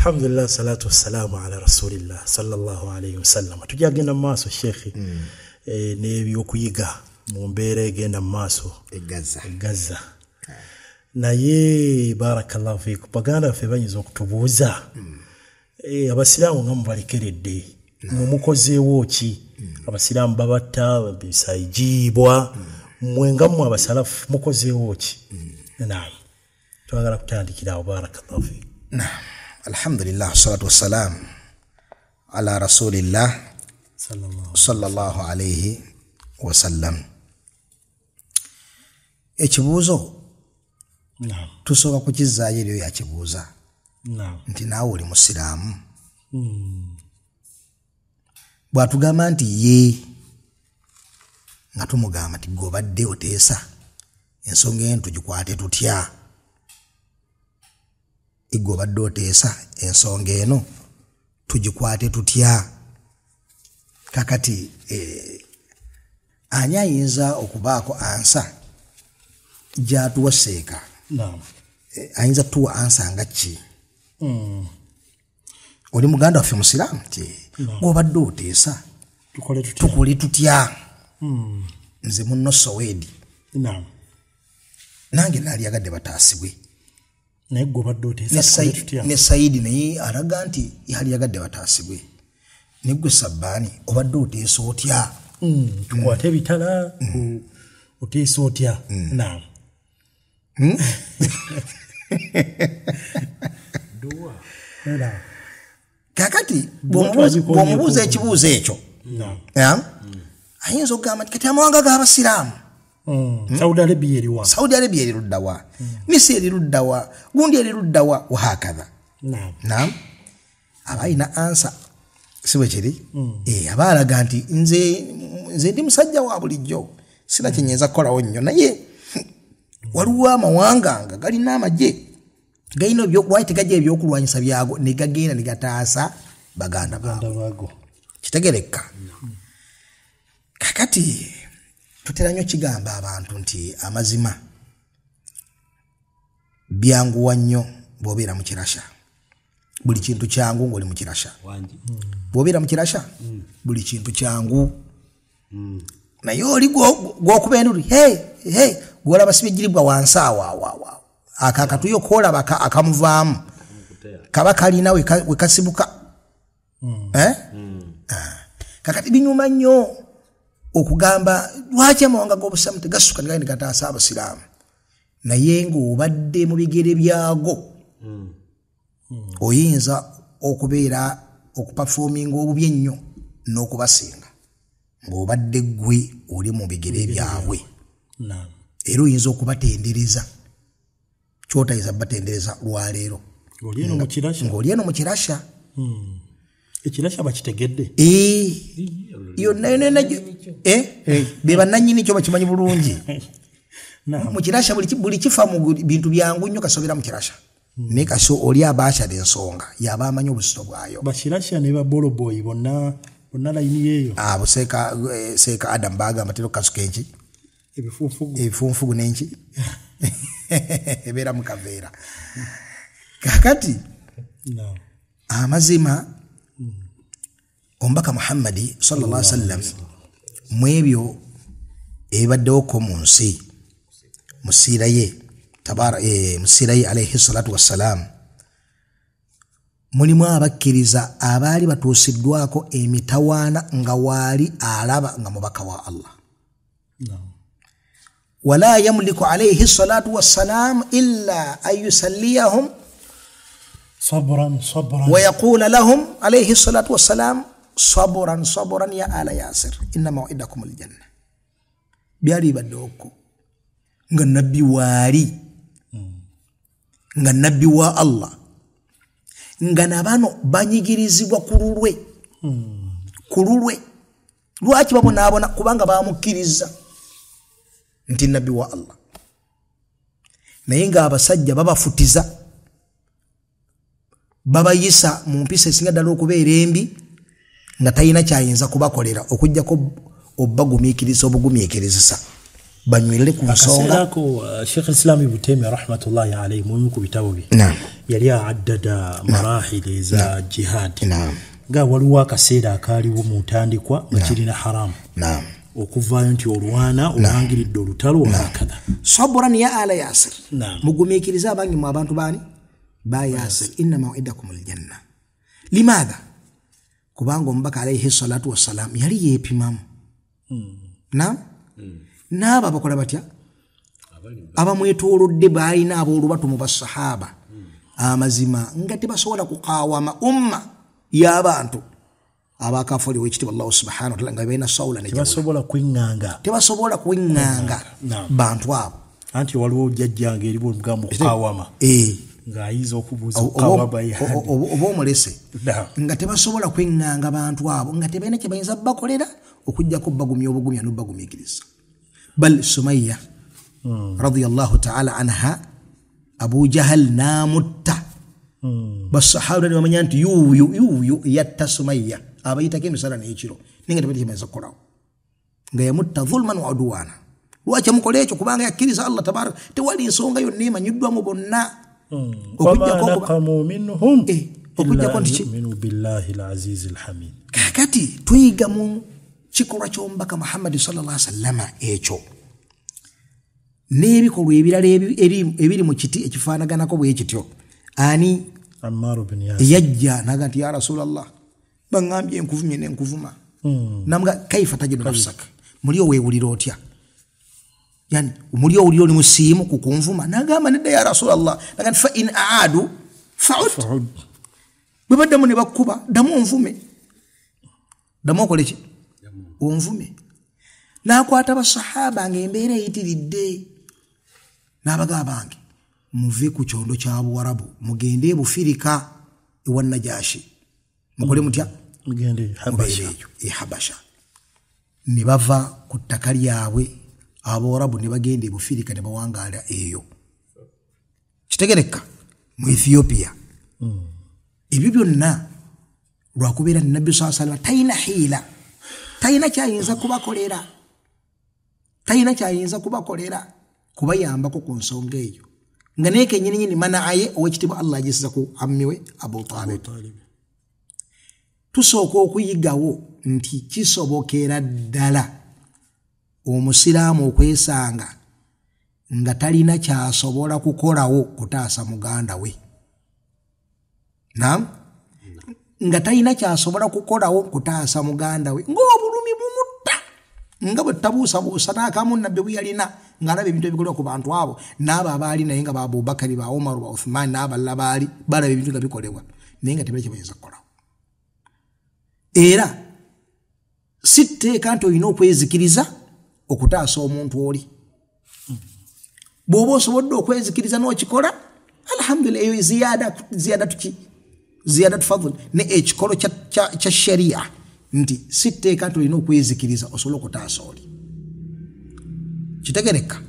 Alhamdulillah, salatu wassalamu ala rasulillah sallallahu alayhi wasallam. Tujagenda mu maaso Sheikh, n'ebyokuyiga mu mbeera egenda mu maaso e Gaza. Naye barakallahu fiikum, baganda baffe bayinza okutubuuza, abasiraamu nga mubalekeredde, mumukozeewo ki? Abasiraamu babatta, bisayijiibwa, mmwe nga mmwe abasalafu mukozeewo ki? Naam, twagala kutandikira awo. Barakallahu fiikum. Naam, alhamdulillah, salatu wassalam ala rasulillah sallallahu alayhi wasallam. Ekibuuzo tusooka kukizzaayo eriyo yakibuuza nti naawe oli musiraamu. Bw'atugamba nti ye, nga tumugamba nti gwe obadde oteesa ensonga eno tugikwate tutya? Gwe obadde oteesa ensonga eno tugikwate tutya? Kakati ani ayinza okubaako ansa gy'atuwa seeka? Ayinza tuwa ansa nga ki? Oli muganda waffe musiraamu ti gw'obadde oteesa tukole tutya? Nze munno Sowedi, nange naalyagadde bataasibwe. Ne Saidi naye alaga nti yalyagadde bataasibwe. Ne gwe Sabbaani obadde oteesa otya? Tukwate ebitala, oteesa otya? Naam. Kakati bw'omubuuza ekibuuzo ekyo, ayinza okugamba nti kati amawanga g'abasiraamu, Saudi Arabia eriwa, Saudi Arabia eri luddawa, Misiri eri luddawa, gundi eri luddawa, wahakadha. Naam, aba alina ansa, si bwe kiri? Aba alaga nti nze ndi musajja wa bulijjo, sina kye nnyinza kukolawo nnyo, naye waliwo amawanga nga galina amagye, galina lwaki tegajja ebyokulwanyisa byago ne gagenda ne gataasa baganda baago. Kitegereka. Kakati tutera nnyo kigamba abantu nti amazima byanguwa nnyo bw'obeera mu kirasha. Buli kintu kyangu ng'oli mu kirasha. Bw'obeera mu kirasha, buli kintu kyangu. Naye oli gw'okuba endulu, hey, hey, gw'olaba sibigiribwa wansi awo awo awo. Akakatuyo k'olaba akamuvaamu kaba kalina we kasibuka. Kakati binyuma nnyo okugamba lwaki amawanga g'obusiraamu tegasuka ne gagenda gataasa abasiraamu, naye ng'obadde mu bigere byago oyinza okubeera okupafominga obubi ennyo n'okubasinga ng'obadde ggwe oli mu bigere byabwe. Era oyinza okubatendereza ky'otayinza batendereza lwaleero ng'oli eno mu kirasha. Ekirasha bakitegedde. Yonna yonna be bannannyini kyo bakimanyi bulungi. Mu kirasha buli kifa mu bintu byangu nnyo kasobera mu kirasha. Naye kasi oli aba akyala ensonga yaba amanyi obuzito bwayo. Bakirasha ne baboloboyi bonna bonna layini yeeyo. Abo seeka Adam bagamba tero kasuka enki? Ebifunfugu. Ebifunfugu n'enki? Ebeera mu kaveera. Kakati amazima omubaka Muhammadi sallallahu alaihi wasallam mu ebyo ebibaddewo mu nsi mu siira ye mu siira ye alayhi salatu wassalam, mulimu abakkiriza abaali batuusiddwako emitawaana nga waali alaba nga mubaka wa Allah. Wala yamliku alayhi salatu wassalam illa an yusalliyahum sabran sabran wa yaqula lahum alayhi salatu wassalam sabran sabran ya ala Yasir inna maw'idakum aljanna. Byali baddoko nga nabbi waali, nga nabbi wa Allah, nga nabano banyigirizibwa ku lulwe. Ku lulwe lwaki babonaabona? Kubanga bamukkiriza nti nabbi wa Allah, naye ng'abasajja babafutiza, babayisa mu mpisa esinga ddala okubeera embi, nga talina kyayinza kubakolera okuggyako obbagumiikiriza obugumiikirizisa. Banywerere ku nsonga. Akaseerako Sheikh Islam Ibn Taymiyyah rahmatullahi alayhi mu ku bitabo bye yali addada marahili za jihad, nga waliwo akaseera akaaliwo mu ntandikwa nga kirina haramu okuvaayo nti olwana olangiridde olutalo olwakada. Saburan ya ala Yasir, mugumiikirize abangi mu abantu baani ba Yasir, inna maw'idakum aljanna. Limadha? Kubanga omubaka alayhi salatu wassalam yali yeepimamu. Naam. N'abo abakola batya abamwetoolodde baalina aboolubatu mu basahaba amazima nga tebasobola kukawama umma y'abantu abakafuli wekitiibwa Allah subhanahu wa ta'ala nga balina sawula ne tebasobola kweŋŋanga, tebasobola kweŋŋanga bantu abo. Anti waliwo jjajjange eri bw'omugamba okukawama ng'ayinza okubuuza okukawama oba omulese, nga tebasobola kweŋŋanga bantu abo, nga tebalina kye bayinza bakolera okuggyako bagumya obugumya n'obagumiikiriza. Bal Sumayya radiyallahu ta'ala anha, Abu Jahal n'amutta. Basahaba ne bamanya nti yuuyu yatta Sumayya, abayitako emisana n'ekiro, naye nga tebalina kye bayinza kukolawo, nga yamutta zulman wa udwana. Lwaki amukola ekyo? Kubanga yakkiriza Allah tabaraka, tewali nsonga yonna emanyiddwamu bonna okuggyako nti kakati tuyiga mu kikolwa ky'omubaka Muhammadi sallallahu alaihi wasallama ekyo n'ebikolwa ebirala ebiri mu kiti ekifaanaganako bwe kityo. Ani yajja naga nti ya Rasulallah, baŋŋambye enkuvumye n'enkuvuma. Namuga kaifa tajidu nafsaka, muli oweewulira otya? Yani muli owulira oli musiimu ku kunvuma? Nagamba nedda ya Rasulallah. Naga nti fa in aadu fa'ud, bwe baddamu ne bakkuba ddamu onvume, ddamu okole ki? Onvume. N'akwata basahaba ng'embeera eyitiridde, n'abagamba bange muve ku kyondo kya Buwarabu mugende e Bufirika ewa Najashi, mukole mutya? Mugende e Habasha. Ne bava ku ttaka lyabwe Abawarabu ne bagenda e Bufirika ne bawangaala eyo, kitegereka mu Ethiopia. Ebyo byonna lwakubeera Nabbi sallallahu alaihi wasallam talina hiila, talina kyayinza kubakolera, talina kyayinza kubakolera kubayambako ku nsonga eyo, nga naye kennyininyini manaaye owekitiibwa Allah agisiza ku ammiwe Abu Talib. Tusooka okuyigawo nti kisobokera ddala omusiraamu okwesanga nga talina kyasobola kukolawo kutaasa muganda we. Naam, nga talina kyasobola kukolawo kutaasa muganda we, ng'obulumi bumutta, nga bwe tutabuusabuusa n'akamu Nabbi bwe yalina ng'alaba ebintu ebikolebwa ku bantu abo n'abo abaali naye nga ba Abubakari, ba Umaru, ba Uthman n'abalala baali balaba ebintu nga bikolebwa naye nga tebalina kye bayinza kukolawo. Era si tteeka nti olina okwezikiriza okutaasa omuntu oli. Bw'oba osobodde okwezikiriza n'okikola, alhamdulillah, eyo ziyada tuki? Ziyada fadl, ne ekikolo kya sharia nti si tteeka nti olina okwezikiriza osobola okutaasa oli. Kitegereka?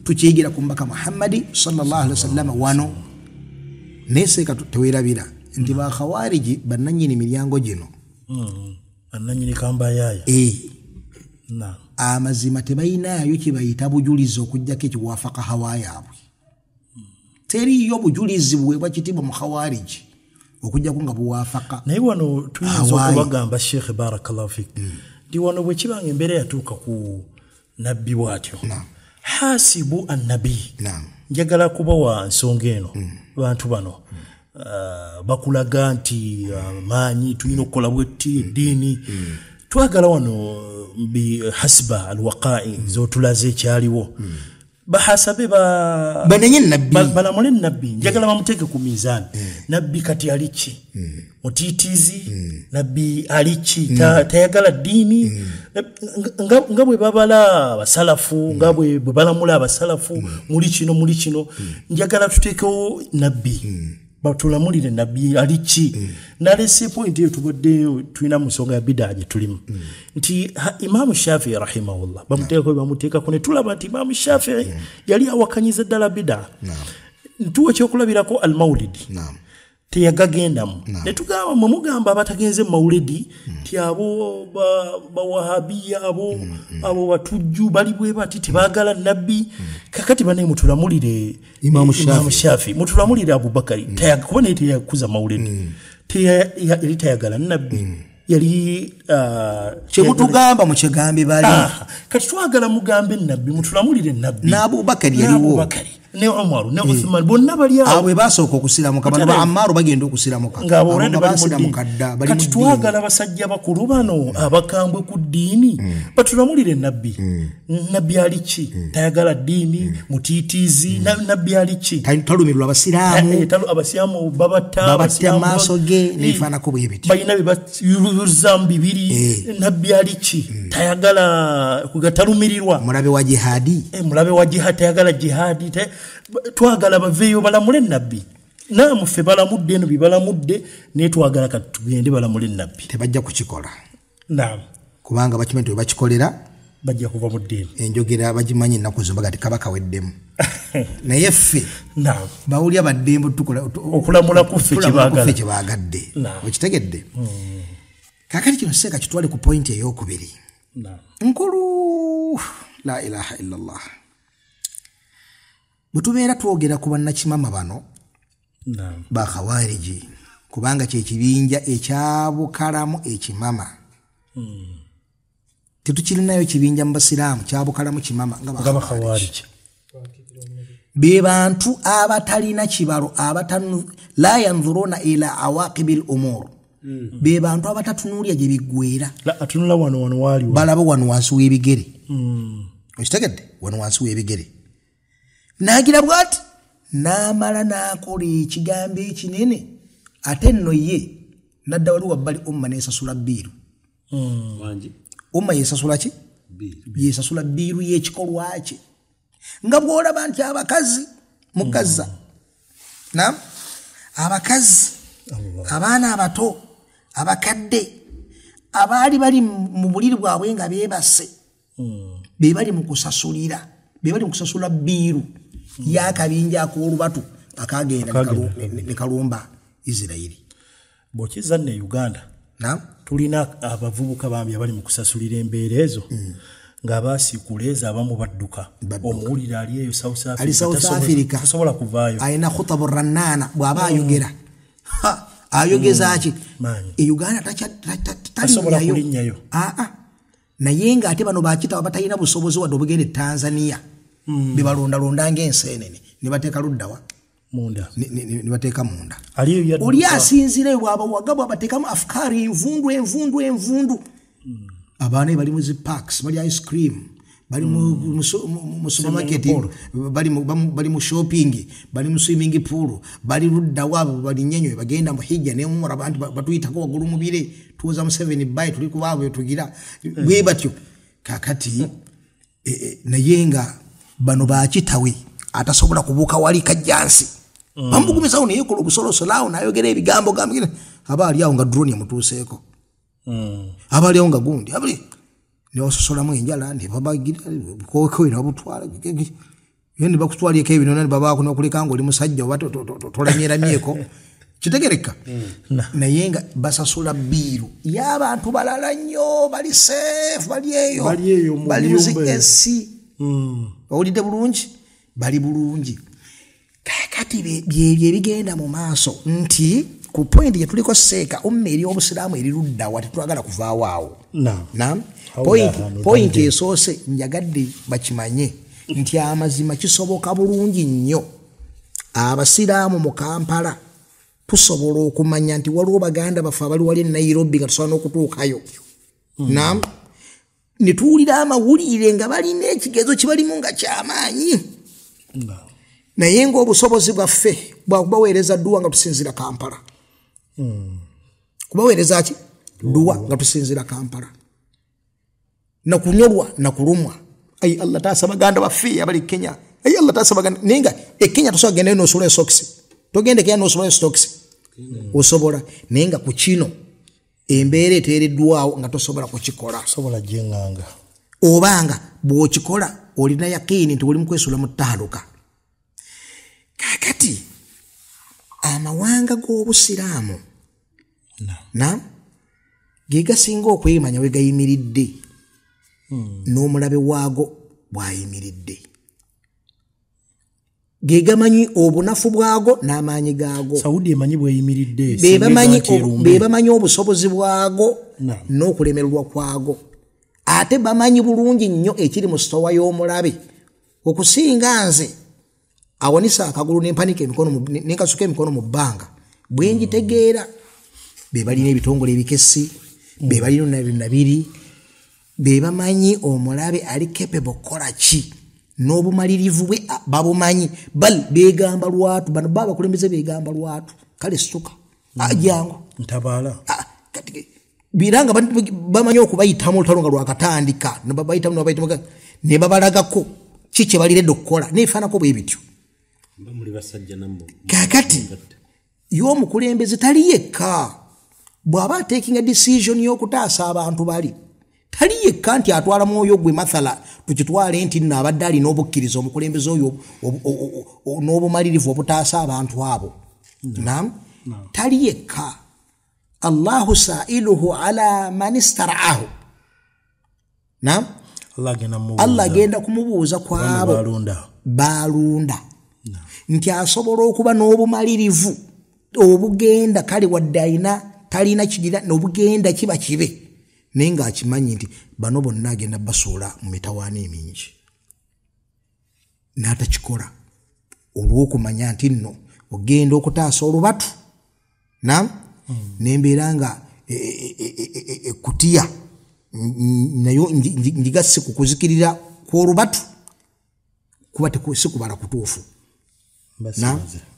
Tukiyigira ku mubaka Muhammadi sallallahu alaihi wasallam wano. Naye seeka teweerabira nti bakhawariji bannannyini miryango gino, bannannyini kambayaaya, amazima tebayinaayo kye bayita bujulizi okuggyako ekiwafaka hawa yaabwe. Teriiyo bujulizi buweebwa kitiibwa mu khawariji okuggyako nga buwafaka. Naye wano tuyinza okubagamba Sheikh barakallahu fik, ndi wano bwe kibanga embeera yatuuka ku nabbi bw'atyo, hasibu annabi, njagala kubawa nsonga eno. Bantu bano bakulaga nti maanyi tulina okukola bwetti eddiini, twagala wano bi hasba alwaqai z'otulaze ekyaliwo, bahasabe banenye nabbi, balamule nabbi. Njagala bamuteeke ku mizaani. Nabbi kati ali ki? Mutiitiizi? Nabbi ali ki? Tayagala ddiini? Nga bwe babala abasalafu, nga bwe balamula abasalafu, muli kino muli kino, njagala tuteekewo nabbi, batulamulire nabbi ali ki. Nalese point eyo tubadde tulina mu nsonga ya bidaa gye tulimu nti Imaamu Shafii rahimahullah bamuteekako ne tulaba nti Imaamu Shafii yali awakanyiza ddala bidaa. Ntuwa ekyokulabirako almaulidi. Teyagagendamu. Ne tugamba mwe mugamba abatagenze mu mawuledi ti abo bawahabiya abo batujju bali bwe bati tebaagala nabbi. Kakati bane mutulamulire Imam Shafi, mutulamulire Abubakari. Kuba naye teyakuza mawuledi. Yali tayagala nabbi. Yali kyemutugamba mukigambe bali. Kati twagala mugambe nabbi, mutulamulire nabbi. N'Abubakari yaliwo. Ne Umaru ne Uthman bonna bali awo. Abwe basooka okusiramuka bano ba Ammaru bagenda okusiramuka. Nga basiramuka dda bali. Kati twagala basajja bakulu bano abakambwe ku ddiini batulamulire nabbi. Nabbi ali ki? Tayagala ddiini, mutiitiizi, nabbi ali ki? Talumirwa abasiraamu. Abasiraamu babatta maaso ge n'ebifaananako bwe bityo. Balina bye bayuza mu bibiri. Nabbi ali ki? Tayagala kugatalumirirwa. Mulabe wa jihadi. Mulabe wa jihadi, tayagala jihadi. Twagala baveeyo balamule nabbi. Naamuffe balamudde eno bibalamudde naye twagala kati tugende balamule nabbi. Tebajja kukikola. Naam. Kubanga bakimanyi nti bwe bakikolera bajja kuva mu ddiini. Enjogera bagimanyi ennaku zino baga nti kabaka weddemu. Naye ffe naam bawulya baddembe tukola okulamula kuffe kye baagadde. Okitegedde? Kaakati kino seeka kitwale ku pointi ey'okubiri. Nkulu la ilaha illallah. Bwe tubeera twogera ku bannakimama bano bakhawariji, kubanga kye kibinja ekyabukalamu ekimama. Tetukirinayo kibinja mu basiraamu kyabukalamu kimama nga bakhawariji. Be bantu abatalina kibalo, la yanzuruna ila awaqibil umur. Be bantu abatatunuulya gye biggweera. Atunula wano wano waaliwo. Balaba wano wansi w'ebigere. Okitegedde? Wano wansi w'ebigere. Nagira bw'ati n'amala n'akola ekigambo ekinene ate nno ye nadda wali wabbali umma n'esasula bbiiru. Umma yesasula ki? Yesasula bbiiru y'ekikolwa kye. Nga bw'olaba nti abakazi mu Gaza, naam, abakazi, abaana abato, abakadde abaali bali mu buliri bwabwe nga beebase, be bali mu kusasulira, be bali mu kusasula bbiiru y'akabinja ak'olubatu akagenda ne kalumba Isirayiri. Bw'okizza nno e Uganda, naam, tulina abavubuka bambi abali mu kusasulira embeera ezo ng'abaasiikuleeza abamu badduka. Omuwulira ali eyo South Africa, tasobola kuvaayo. Alina khutabu rannaana bw'aba ayogera. Ayogeza ki? E Uganda tasobola kulinnyayo. Naye ng'ate bano bakitaba batalina busobozi wadde obugenda e Tanzania. Be balondalonda ng'enseenene ne bateeka luddawa munda, ne bateeka munda. Oli asinzireyo bw'abawaga bw'abateekamu afukaari envundu envundu envundu. Abaana bali mu zi parks, bali ice cream, bali mu supermarket, bali mu shopping, bali mu swimming pool, bali luddawa, bali nyenywe bagenda mu hijja ne umura abantu batuyitako waggulu mu bire tuwoza mu 7 by tuli kubaabwe tugira bwe batyo. Kaakati naye nga bano bakitawe atasobola kubuuka wali kajjansi. Bamugumizawo naye kola obusolosolo n'ayogera ebigambo gamgira aba ali awo nga drone emutuuseeko. Aba ali awo nga gundi abali ne basosolamu enjala ne babagira bukooko ne babutwala ne bakutwaleko ebinona ne babaako n'okuleka ng'oli musajja oba tolamyeramyeko. Kitegereka. Naye nga basasula bbiiru y'abantu balala nnyo, bali safe, bali eyo bali mu zi AC. Owulidde bulungi? Bali bulungi. Kaakati byebyo ebigenda mu maaso nti ku point gye tuliko seeka umma eri obusiraamu eri luddawa, tetwagala kuvaawo awo. Naam. Point esoose njagadde bakimanye nti amazima kisoboka bulungi nnyo abasiraamu mu Kampala tusobola okumanya nti waliwo baganda baffe abali wali e Nairobi nga tusobola n'okutuukayo. Naam. Ne tuwulira amawulire nga balina ekigezo kibalimu nga kyamaanyi. Naye ng'obusobozi bwaffe bwakubaweereza dduwa nga tusinziira Kampala. Kubaweereza ki? Dduwa nga tusinziira Kampala. Nakunyolwa nakulumwa. Ayi Allah taasa baganda baffe abali Kenya. Ayi Allah taasa baganda. Naye nga e Kenya tosobola kugendayo n'osula esokisi. Togenda Kenya n'osula esokisi. Osobola. Naye nga ku kino embeera eteereddwawo nga tosobola kukikola. Osobola gyenganga. Obanga bw'okikola olina yakiini nti oli mu kwesula mu ttaaluka. Kaakati Amawanga g'obusiraamu na ge gasinga okwemanya we gayimiridde n'omulabe waago bw'ayimiridde. Ge gamanyi obunafu bwago n'amaanyi gaago. Saudi emanyi bw'eyimiridde. Be bamanyi obusobozi bwago n'okulemererwa kwago. Ate bamanyi bulungi nnyo ekiri mu sitowa y'omulabe. Okusinga nze awanisa akagulu nempanika emikono nenkasuka emikono mu bbanga bwe ngitegeera. Be balina ebitongole ebikessi, be balina nabiri, be bamanyi omulabe ali capable kukola ki n'obumalirivu bwe babumanyi. Bal beegamba lwatu, bano baba bakulembeze beegamba lwatu, kale situka jangu ntabaala. Biranga bamanyi okubayitamu olutalo nga lwakatandika, nebabayitamu ne babalagako ki kye baliredde okukola neefaanako bwe bityo. Kaakati y'omukulembeze tali yekka bw'aba taking a decision y'okutaasa abantu bali, tali yekka nti atwala mwoyo gwe. Mathala tukitwale nti nno abadde alina obukkiriza omukulembeze oyo n'obumalirivu obutaasa abantu abo. Naam, tali yekka. Allahu sailuhu ala man istaraahu. Naam, Allah agenda kumubuuza kwabo balunda nti asobola okuba n'obumalirivu obugenda, kale wadde alina talina kigira n'obugenda kiba kibe, naye ng'akimanyi nti bano bonna agenda basuula mu mitawaana emingi, n'atakikola olw'okumanya nti nno ogenda okutaasa olubatu. Naam, nembeera nga ekutiya nayo njigasse ku kuzikirira kw'olubatu, kuba si kubala kutuufu.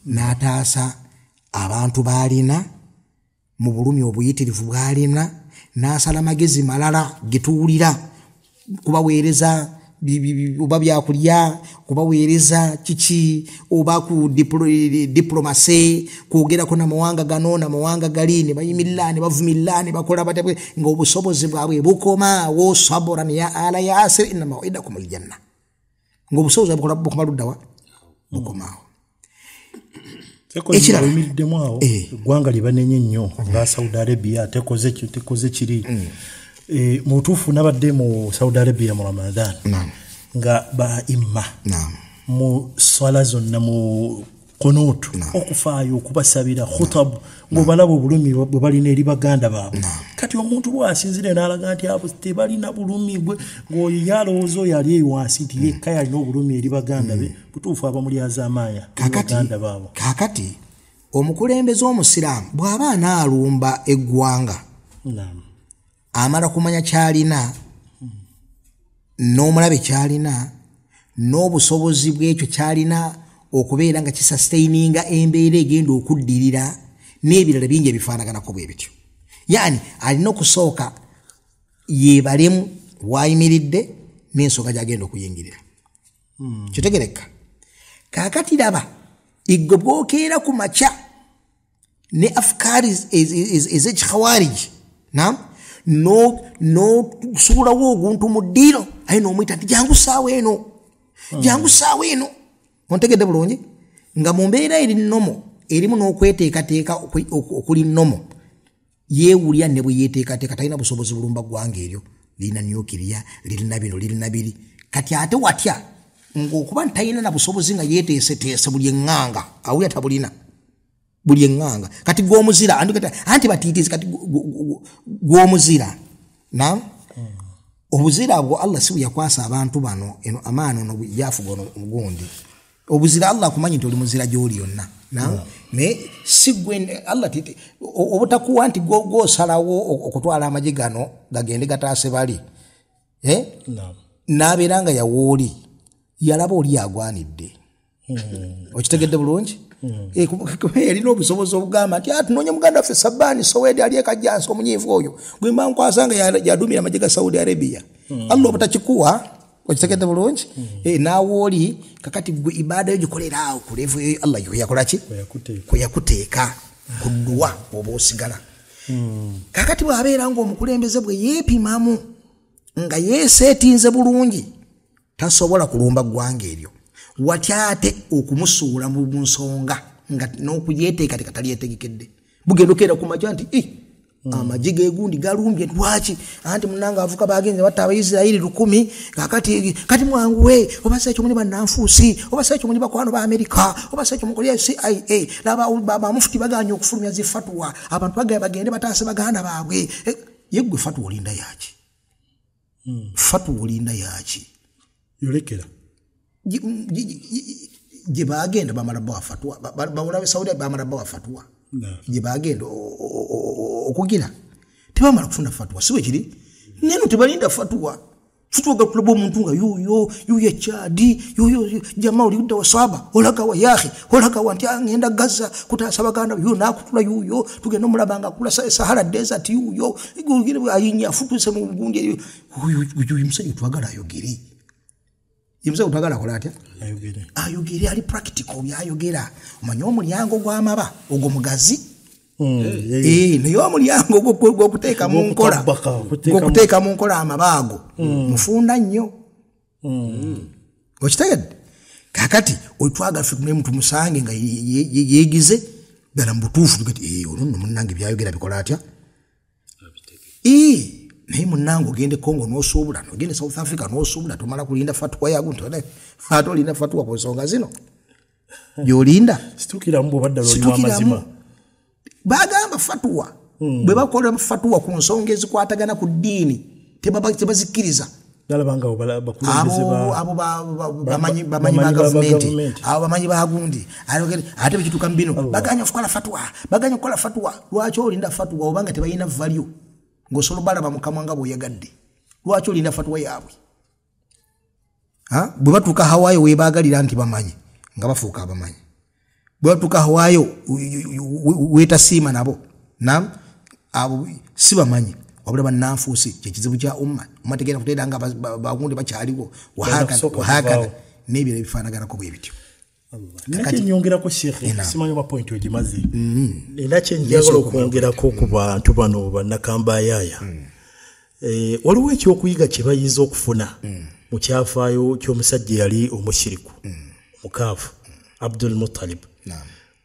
N'ataasa abantu b'alina mu bulumi obuyitirivu bw'alina, n'asala magezi malala getuwulira, kubaweereza oba byakulya, kubaweereza kiki, oba ku diplomasi, kwogerako namawanga gano namawanga gali, ne bayimirira ne bavumirira ne bakola batya, ng'obusobozi bwabwe bukomaawo. Saburan ya ala Yasir inna mawidakum aljanna, ng'obusobozi bukoma luddawa? Bukomaawo. Ekirala oyimiriddemu awo, eggwanga libanenye nnyo nga Saudi Arabia tekoze kiri. Mu butuufu nabadde mu Saudi Arabia mu Ramadan nga ba imma mu swala zonna mu kunuutu okufaayo okubasabira khutabu, ng'obalaba obulumi bwe balina eri baganda baabwe. Kati omuntu bw'asinzire n'alaga nti abo tebalina bulumi, gwe ng'oyo yalowooza oyo ali eyo wansi nti yekka yalina obulumi eri baganda be, butuufu abamulyazaamaaya baganda baabwe. Kaakati omukulembeze omusiraamu bw'aba anaalumba eggwanga, amala kumanya kyalina n'omulabe kyalina n'obusobozi bw'ekyo kyalina okubeera nga kisustaininga embeera egenda okuddirira n'ebirala bingi ebifaanaganako bwe bityo. Yaani alina okusooka yeebalemu wayimiridde n'ensonga gy'agenda okuyingirira. Kitegereka. Kaakati laba igwe bw'okeera ku makya ne afkaari ez'ekikhawariji, naam, n'osuulawo oguntu mu ddiiro, aye n'omuyita nti jangu saawa eno, jangu saawa eno. Ontegedde bulungi? Nga mu mbeera eri nnomo, erimu n'okweteekateeka okuli nnomo, yeewulira ne bwe yeeteekateeka talina busobozi bulumba ggwanga eryo, lirina nukiriya, lirina bino, lirina biri. Kati ate watya ng'okuba ntalina na busobozi nga yeeteeseteese buli eŋŋanga, awulira tabulina buli eŋŋanga. Kati gw'omuzira, anti batiitiizi, kati gw'omuzira. Naam, obuzira bwo Allah si bwe yakwasa abantu bano eno amaani ono yafuga ono omugundi. Obuzira Allah akumanyi nti oli muzira gy'oli yonna. Naye si gwe Allah obutakuwa nti gw'osalawo okutwala amagye gano gagende gataase bali, n'abeera nga yawooli, yalaba oli agwanidde. Okitegedde bulungi? Yalina obusobozi obugamba nti tunoonya muganda waffe Sabbaani Sowedi ali e Kajjansi omunyiivu oyo gwe mba nkwasa nga yadumira amagye ga Saudi Arabia. Allah obutakikuwa, okitegedde bulungi? Naawe oli kakati gwe ibaada yo gikolera awo ku levu eyo Allah yakola ki? Kwe yakuteeka ku dduwa oba osigala. Kakati bw'abeera ng'omukulembeze bwe yeepimamu nga yeeseetinze bulungi, tasobola kulumba ggwanga eryo. Watya ate okumusuula mu nsonga nga n'okuyeteekateeka talyetegekedde. Bugenda okeera ku makya nti amagye gegundi galumbye, lwaki? Anti munnange avuka bagenze batta Abayisirayiri 1000, kakati kati mwanguwe, oba si ekyo muli bannanfuusi, oba si ekyo muli bakwano ba Amerika, oba si ekyo mukolera CIA, laba bamufuti bagaanye okufulumya zi fatwa, abantu bagende bataase baganda baabwe. Ye ggwe fatwa olinda yaki? Fatwa olinda yaki? Yolekera gye bagenda bamala bawa fatwa, bawula Saudi bamala bawa fatwa. Gye bagenda okugira tebamala kufuna fatwa, si bwe kiri? Neno tebalinda fatwa. Fatwa gatulaba omuntu nga yuyo yuyo Chadi yuyo jamaa olidda wa saba olaga wa yahi olaga wa nti ngenda Gaza kutaasa baganda yuyo nakutula yuyo tugenda omulaba nga akula Sahara Desert yuyo ayinya afutuse mu gundi uyu musajja twagala ayogere. Ye musajja twagala akola atya? Ayogere. Ayogere, ali practical byayogera. Omanye omulyango gw'amaba ogwo mugazi. Naye omulyango gw'okuteeka mu nkola, gw'okuteeka mu nkola amabaago mufunda nnyo. Okitegedde? Kaakati otwagala ffe tumulemu tumusange nga yeegize ddala mu butuufu, tugati ono nno munnange byayogera bikola atya? Naye munnange ogende Congo n'osuubula, n'ogende South Africa n'osuubula, tomala kulinda fatwa yago nti ate olinda fatwa ku nsonga zino gy'olinda. Situkiramu bw'oba ddala oli w'amazima. Bagamba fatwa bwe bakola fatwa ku nsonga ezikwatagana ku ddiini tebazikkiriza. Abo bamanyi ba gavumenti, abo bamanyi ba gundi, ate bwe kituuka mu bino baganya okukola fatwa, baganya okukola fatwa. Lwaki olinda fatwa obanga tebalina value ng'osobola balaba mu kamwa nga bw'oyagadde? Lwaki olinda fatwa yaabwe? Bwe batuuka Hawaayo weebaagalira nti bamanyi nga bafuuka abamanyi. Bwe batuuka Hawaayo weetasiima nabo nam abo si bamanyi, wabula bannanfuusi. Kyekizibu kya umma. Umma tegenda kuteera nga bagundi bakyaliwo wahakana n'ebiro ebifaanaganako bwe bityo. Nina nyongerako Sheikh, simanyi oba point ogimaze. Nina kye njagala okwongerako ku bantu bano bannakambayaaya. Waliwo ekyokuyiga kye bayinza okufuna mu kyafaayo ky'omusajja eyali omushiriku omukaavu Abdul Muttalib.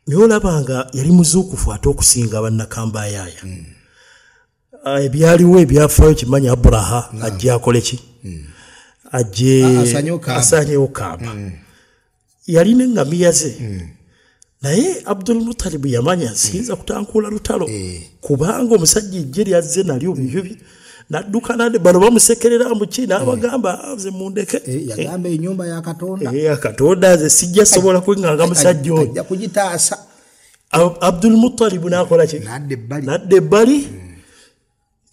Naye olaba nga yali muzuukufu ate okusinga bannakambayaaya. Ebyaliwo ebyafaayo kimanyi Abraha ajje akole ki? Ajje asanyewo Kaaba. Yalina engamiya ze. Naye Abdul Muttalib yamanya siyinza kutankuula lutalo kubanga omusajja ejje lyazze nalyo bibyo nadduka nade bano bamusekerera mbu ki n'abagamba nze mundeke. Yagamba ennyumba ya Katonda. Ya Katonda nze sijja sobola kwenganga musajja oyo. Ajja kugitaasa. Abdul Muttalib n'akola ki? Nadda ebbali.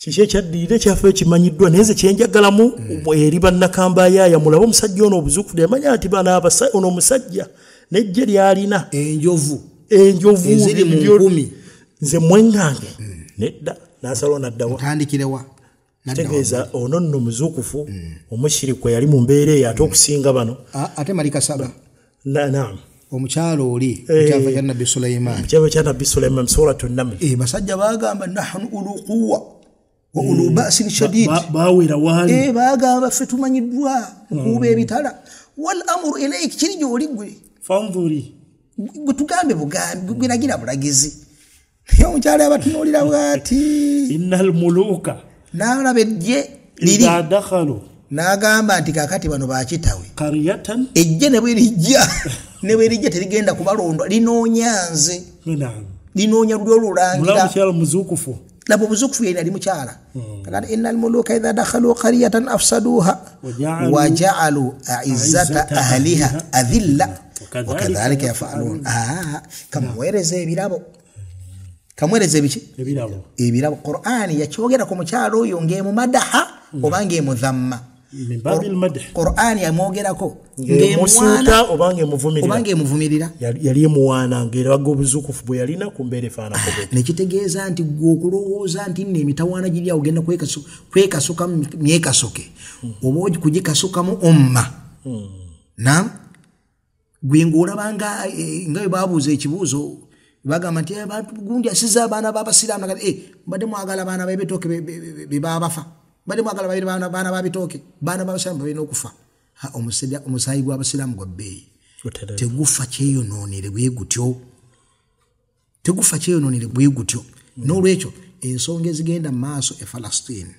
Kiki ekyaddirira ekyaffe ekimanyiddwa, naye nze kyenjagalamu eri bannakambayaaya mulabe omusajja ono obuzuukufu yamanya nti bano ono omusajja n'eggye ly'alina enjovu eziri mu nkumi nze mwengange nedda n'asalawo n'addawa. Otandikirewa? Kitegeeza ono nno muzuukufu omushiriku yali mu mbeera eyo ate okusinga bano. Ate Malika Saba. Naam. Omukyalo oli mu kyava kya Nabbi Sulaiman. Mu kyava kya Nabbi Sulaiman Suratu Naml. Basajja baagamba nahnu ulu quwwa wa ulu ba'sin shadid. Baawera waali. Baagamba ffe tumanyiddwa okukuba ebitala. Wal amru ilayk, kiri gy'oli ggwe. Fanzuri. Gwe tugambe bugambi, gwe lagira bulagizi. Naye omukyala abatunuulira bw'ati. Innal muluka. N'alaba eggye liri. Idha dakhalu. N'agamba nti kaakati bano bakitawe. Qaryatan. Eggye ne bwe lijja. Ne bwe lijja terigenda kubalondwa, linoonya nze. Linoonya luli olulangira. Mulaba mukyala muzuukufu. Laba obuzuukufu yali mukyala. Kakati innal muluka idha dakhalu qaryatan afsaduha wa ja'alu a'izzata ahliha adhilla wa kadhalika yaf'alun. Kamuweereza ebirabo. Kamuweereza ebiki? Ebirabo. Ebirabo. Qur'ani yakyogera ku mukyala oyo ng'emumadaha oba ng'emudhamma. Qur'ani yamwogerako ng'emusuuta oba ng'emuvumirira. Yali emuwaana ng'eraga obuzuukufu bwe yalina ku mbeera efaananako bw'etyo. Nekitegeeza nti ggwe okulowooza nti nno emitawaana giri awo ogenda kwekasukamu myekasuke oba kugikasukamu umma. Naam, gwe ng'olaba nga bwe baabuuza ekibuuzo bagamba nti gundi asiza abaana b'abasiraamu mbadde mwagala abaana b'ebitooke be baabafa. Mbadde mwagala baana b'abitooke, baana b'abasiraamu balina okufa. Omusaayi gw'abasiraamu gwa bbeeyi. Tegufa kyeyonoonere bwe gutyo. Tegufa kyeyononere bwe gutyo. N'olwekyo ensonga ezigenda mu maaso e Palestine,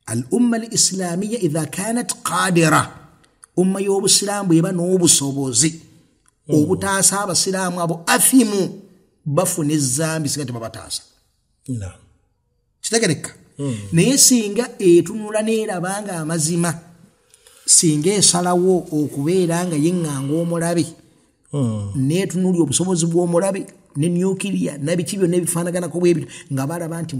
al umma al islamiyya idha kanat qadira, umma y'obusiraamu eba n'obusobozi obutaasa abasiraamu abo athimu, bafuna ezambi singa tebabataasa. Kitegereka. Naye singa etunula n'eraba nga amazima, singa esalawo okubeera nga yeŋŋanga omulabe, n'etunulya obusobozi bw'omulabe ne nuclear nabiki byonna ebifaanaganako bwebityo, nga balaba nti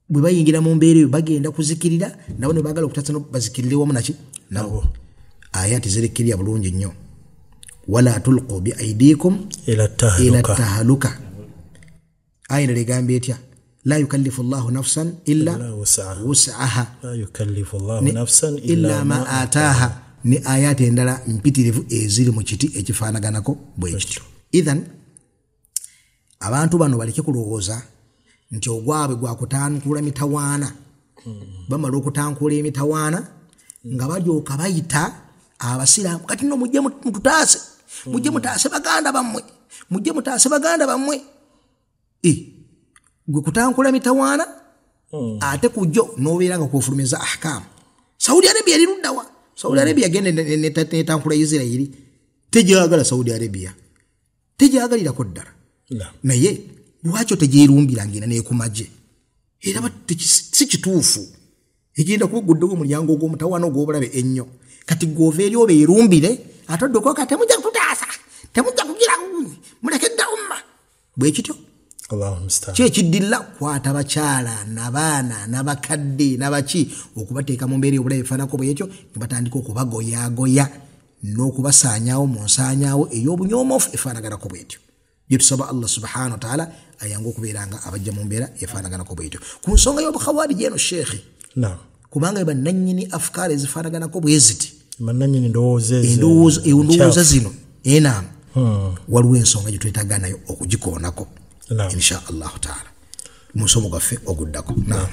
bwe bayingira mu mbeera eyo bagenda kuzikirira, nabo ne baagala okutaasa bazikirire wamu naki nabo. Ayati zirikkirya bulungi nnyo, wala tulqu bi aidikum ila tahaluka. Aya endala egamba etya? La yukallifu llahu nafsan illa wus'aha, la yukallifu llahu nafsan illa ma ataaha. Ne ayati endala mpitirivu eziri mu kiti ekifaanaganako bwe kityo. Idhan abantu bano baleke kulowooza nti ogwabwe gwakutankula mitawaana. Bamala okutankula emitawaana nga balyoka bayita abasiraamu, kati nno mujje mututaase, mujje mutaase baganda bammwe, mujje mutaase baganda bammwe. Gwe kutankula mitawaana ate kujjo n'obeera nga kwofulumiza ahkaamu. Saudi Arabia eri luddawa? Saudi Arabia genda netankula Isirairi, tegyagala Saudi Arabia, tegyagalirako ddala. Naye lwaki tegyerumbira ngenda neekumaje? Era si kituufu, egenda kuba guddewo omulyango ogw'omutawaana ogw'obulabe ennyo. Kati gw'ova eri obeerumbire, ate oddekoka temujja kututaasa, temujja kugira, muleke dda umma. Bwe kityo kyekiddilla kwata bakyala nabaana nabakadde nabaki okubateeka mu mbeera ey'obulabe efaananako bwekyo, ne batandika okubagoyaagoya n'okubasaanyaawo mu nsaanyaawo ey'obunyoomofu efaanaganako bwetyo. Gyetusaba Allah subhanahu wa ta'ala ayange okubeera nga abajja mu mbeera efaanaganako bwetyo. Ku nsonga y'obukhawariji eno sheekhe, kubanga bannannyini afukaara ezifaanaganako bwe ziti, endowooza zino enaamu, waliwo ensonga gye twetaaga nayo okugikoonako insha Allahu taala mu musomo gwaffe oguddako. Naam.